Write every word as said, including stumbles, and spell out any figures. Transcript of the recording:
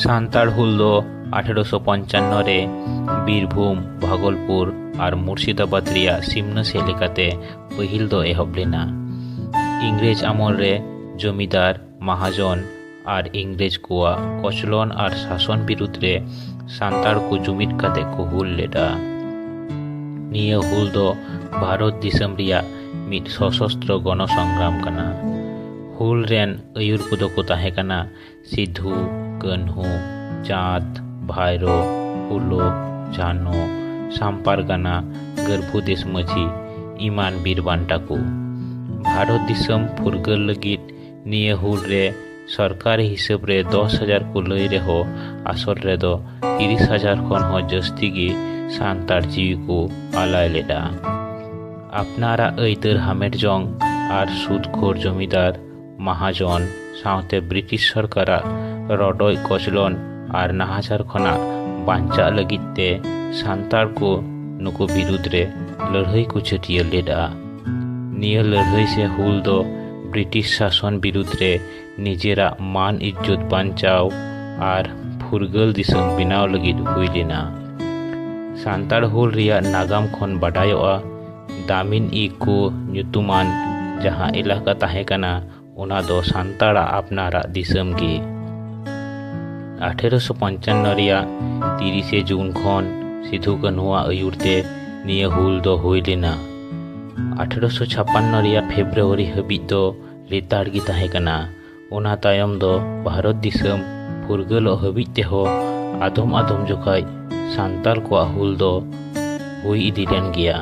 ᱥᱟᱱᱛᱟᱲ ᱦᱩᱞ ᱫᱚ ᱟᱴᱷᱮᱨᱚᱥᱚ ᱯᱚᱧᱪᱟᱱᱱᱚ ᱨᱮ ᱵᱤᱨᱵᱷᱩᱢ, ᱵᱷᱟᱜᱚᱞᱯᱩᱨ ᱟᱨ ᱢᱩᱨᱥᱤᱫᱟᱵᱟᱫᱽ ᱨᱮᱭᱟᱜ ᱥᱤᱢᱱᱟᱹ ᱥᱮᱫ ᱞᱮᱠᱟᱛᱮ ᱯᱟᱹᱦᱤᱞ ᱫᱚ ᱮᱦᱚᱵ ᱞᱮᱱᱟ᱾ ᱤᱝᱨᱮᱡᱽ ᱟᱢᱚᱞ ᱨᱮ ᱡᱚᱢᱤᱫᱟᱨ, ᱢᱟᱦᱟᱡᱚᱱ ᱟᱨ ᱤᱝᱨᱮᱡᱽ ᱠᱚᱣᱟᱜ ᱠᱚᱪᱞᱚᱱ ᱟᱨ ᱥᱟᱥᱚᱱ ᱵᱤᱨᱩᱫᱽ ᱨᱮ ᱥᱟᱱᱛᱟᱲ ᱠᱚ ᱡᱩᱢᱤᱫ ᱠᱟᱛᱮ ᱠᱚ ᱦᱩᱞ ᱞᱮᱫᱟ᱾ ᱱᱤᱭᱟᱹ ᱦᱩᱞ ᱫᱚ ᱵᱷᱟᱨᱚᱛ ᱫᱤᱥᱚᱢ ᱨᱮᱭᱟᱜ ᱢᱤᱫ ᱥᱚᱥᱚᱥᱛᱨᱚ ᱜᱚᱱᱚ ᱥᱚᱝᱜᱨᱟᱢ ᱠᱟᱱᱟ᱾ ᱦᱩᱞ ᱨᱮᱱ ᱟᱹᱭᱩᱨ ᱠᱚᱫᱚ ᱠᱚ ᱛᱟᱦᱮᱸ ᱠᱟᱱᱟ ᱥᱤᱫᱷᱩ, ᱠᱟᱹᱱᱦᱩ, ᱪᱟᱸᱫᱽ, ᱵᱷᱟᱭᱨᱳ, ᱯᱷᱩᱞᱳ, ᱡᱷᱟᱱᱳ, ᱥᱟᱢᱯᱟᱨᱜᱟᱱᱟ, ᱜᱟᱹᱨᱵᱷᱩ ᱫᱮᱥ ᱢᱟᱹᱡᱷᱤ ᱮᱢᱟᱱ ᱵᱤᱨ ᱵᱟᱱᱴᱟ ᱠᱚ᱾ ᱵᱷᱟᱨᱚᱛ ᱫᱤᱥᱚᱢ ᱯᱷᱩᱨᱜᱟᱹᱞ ᱞᱟᱹᱜᱤᱫ ᱱᱤᱭᱟᱹ ᱦᱩᱞ ᱨᱮ ᱥᱚᱨᱠᱟᱨᱤ ᱦᱤᱥᱟᱹᱵ ᱨᱮ ᱫᱚᱥ ᱦᱟᱡᱟᱨ ᱠᱚ ᱞᱟᱹᱭ ᱨᱮᱦᱚᱸ, ᱟᱥᱚᱞ ᱨᱮᱫᱚ ᱛᱤᱨᱤᱥ ᱦᱟᱡᱟᱨ ᱠᱷᱚᱱ ᱦᱚᱸ ᱡᱟᱹᱥᱛᱤ ᱜᱮ ᱥᱟᱱᱛᱟᱲ ᱡᱤᱣᱤ ᱠᱚ ᱟᱞᱟᱭ ᱞᱮᱫᱟ᱾ ᱟᱯᱱᱟᱨᱟᱜ ᱟᱹᱭᱫᱟᱹᱨ ᱦᱟᱢᱮᱴ ᱡᱚᱝ ᱟᱨ ᱥᱩᱫᱽ ᱠᱷᱳᱨ ᱡᱚᱢᱤᱫᱟᱨ, ᱢᱟᱦᱟᱡᱚᱱ ᱥᱟᱶᱛᱮ ᱵᱨᱤᱴᱤᱥ ᱥᱚᱨᱠᱟᱨᱟᱜ ᱨᱚᱰᱚᱡ ᱠᱚᱪᱞᱚᱱ ᱟᱨ ᱱᱟᱦᱟᱪᱟᱨ ᱠᱷᱚᱱᱟᱜ ᱵᱟᱧᱪᱟᱜ ᱞᱟᱹᱜᱤᱫ ᱛᱮ ᱥᱟᱱᱛᱟᱲ ᱠᱚ ᱱᱩᱠᱩ ᱵᱤᱨᱩᱫᱽ ᱨᱮ ᱞᱟᱹᱲᱦᱟᱹᱭ ᱠᱚ ᱪᱷᱟᱹᱴᱭᱟᱹᱨ ᱞᱮᱫᱟ᱾ ᱱᱤᱭᱟᱹ ᱞᱟᱹᱲᱦᱟᱹᱭ ᱥᱮ ᱦᱩᱞ ᱫᱚ ᱵᱨᱤᱴᱤᱥ ᱥᱟᱥᱚᱱ ᱵᱤᱨᱩᱫᱽ ᱨᱮ ᱱᱤᱡᱮᱨᱟᱜ ᱢᱟᱱ ᱤᱡᱽᱡᱚᱛ ᱵᱟᱧᱪᱟᱣ ᱟᱨ ᱯᱷᱩᱨᱜᱟᱹᱞ ᱫᱤᱥᱚᱢ ᱵᱮᱱᱟᱣ ᱞᱟᱹᱜᱤᱫ ᱦᱩᱭ ᱞᱮᱱᱟ᱾ ᱥᱟᱱᱛᱟᱲ ᱦᱩᱞ ᱨᱮᱭᱟᱜ ᱱᱟᱜᱟᱢ ᱠᱷᱚᱱ ᱵᱟᱰᱟᱭᱚᱜᱼᱟ, ᱫᱟᱢᱤᱱ ᱤ ᱠᱳ ᱧᱩᱛᱩᱢᱟᱱ ᱡᱟᱦᱟᱸ ᱮᱞᱟᱠᱟ ᱛᱟᱦᱮᱸ ᱠᱟᱱᱟ, ᱚᱱᱟ ᱫᱚ ᱥᱟᱱᱛᱟᱲᱟᱜ ᱟᱯᱱᱟᱨᱟᱜ ᱫᱤᱥᱚᱢ ᱜᱮ᱾ ᱟᱴᱷᱮᱨᱚᱥᱚ ᱯᱚᱧᱪᱟᱱᱱᱚ ᱨᱮᱭᱟᱜ ᱛᱤᱨᱤᱥᱮ ᱡᱩᱱ ᱠᱷᱚᱱ ᱥᱤᱫᱷᱩ ᱠᱟᱹᱱᱦᱩᱣᱟᱜ ᱟᱹᱭᱩᱨ ᱛᱮ ᱱᱤᱭᱟᱹ ᱦᱩᱞ ᱫᱚ ᱦᱩᱭ ᱞᱮᱱᱟ᱾ ᱟᱴᱷᱮᱨᱚᱥᱚ ᱪᱷᱟᱯᱟᱱᱱᱚ ᱨᱮᱭᱟᱜ ᱯᱷᱮᱵᱽᱨᱩᱣᱟᱨᱤ ᱦᱟᱹᱵᱤᱡ ᱫᱚ ᱞᱮᱛᱟᱲ ᱜᱮ ᱛᱟᱦᱮᱸ ᱠᱟᱱᱟ᱾ ᱚᱱᱟ ᱛᱟᱭᱚᱢ ᱫᱚ ᱵᱷᱟᱨᱚᱛ ᱫᱤᱥᱚᱢ ᱯᱷᱩᱨᱜᱟᱹᱞᱚᱜ ᱦᱟᱹᱵᱤᱡ ᱛᱮᱦᱚᱸ ᱟᱫᱚᱢ ᱟᱫᱚᱢ ᱡᱚᱠᱷᱟᱡ ᱥᱟᱱᱛᱟᱲ ᱠᱚᱣᱟᱜ ᱦᱩᱞ ᱫᱚ ᱦᱩᱭ ᱤᱫᱤ ᱞᱮᱱ ᱜᱮᱭᱟ᱾